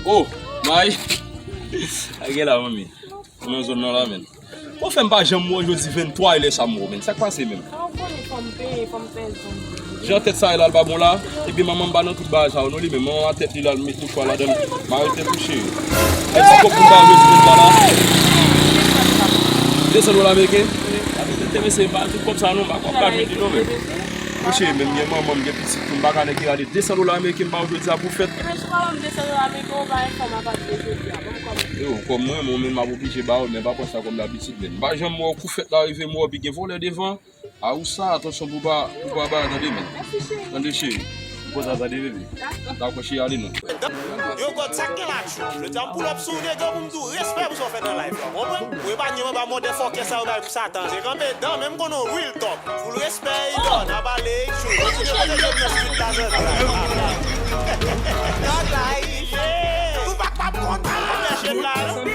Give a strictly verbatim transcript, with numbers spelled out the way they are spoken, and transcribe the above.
Oh, may. Sa gen la, manmi? Ou nan zòn nan la, menn. Bon, fè m pa janm wè w jodi venntwa e lè sa m wè w, menn. Sa k pase menm? Sa w konnen, fò m peye, fò m fè zòn. Jan tèt sa ye la, l pa bon la. Epi manman m pa nan tout bagay sa yo non, li menm. Manman m a tèt li la, l met mouchwa ladan l. M arete tou, cheri. Èske kòb pou m ba w jodi venntwa la? Desann dola ameriken? Te mesye, pa tout kòb sa non, m pa kwè m ka jwenn li non, menm. Mouche, menm gen manman m, gen pitit tou, m pa ka nèg ki rale desann dola ameriken m ba w jodi a pou fèt. Ebyen, si w pa ban m desann dola ameriken, ou pa enfòme apati de jodi a. Ban m kòb. Yo, kòm mwen, mwen menm m ap oblije ba w l, men pa pran sa kòm dabitid, menn. M pa janm wè w kou fèt la rive, m wè w pi gen vòlè devan. A ou sa, atansyon pou pa, pou pa ba, tande, menn. Mèsi, cheri. Tande, cheri. M kontan, tande, bebe. Dakò. Dakò, cheri, ale non. Yo, God, sa k gen la, tchou? Jodi a, m pull up sou ou, nèg, pou m di w respè pou sa w fè nan live la, w konprann? Ou epa nye m anba mòdèfòkè sa yo bay pou Satan. Se kanpe dan, men m konnen w real talk. Full respè, Idon, n ap ale, tchou. Kontinye pwoteje m nan street la, zòt. Thug life. Yeah. Tupac p ap kontan. Mèche m la.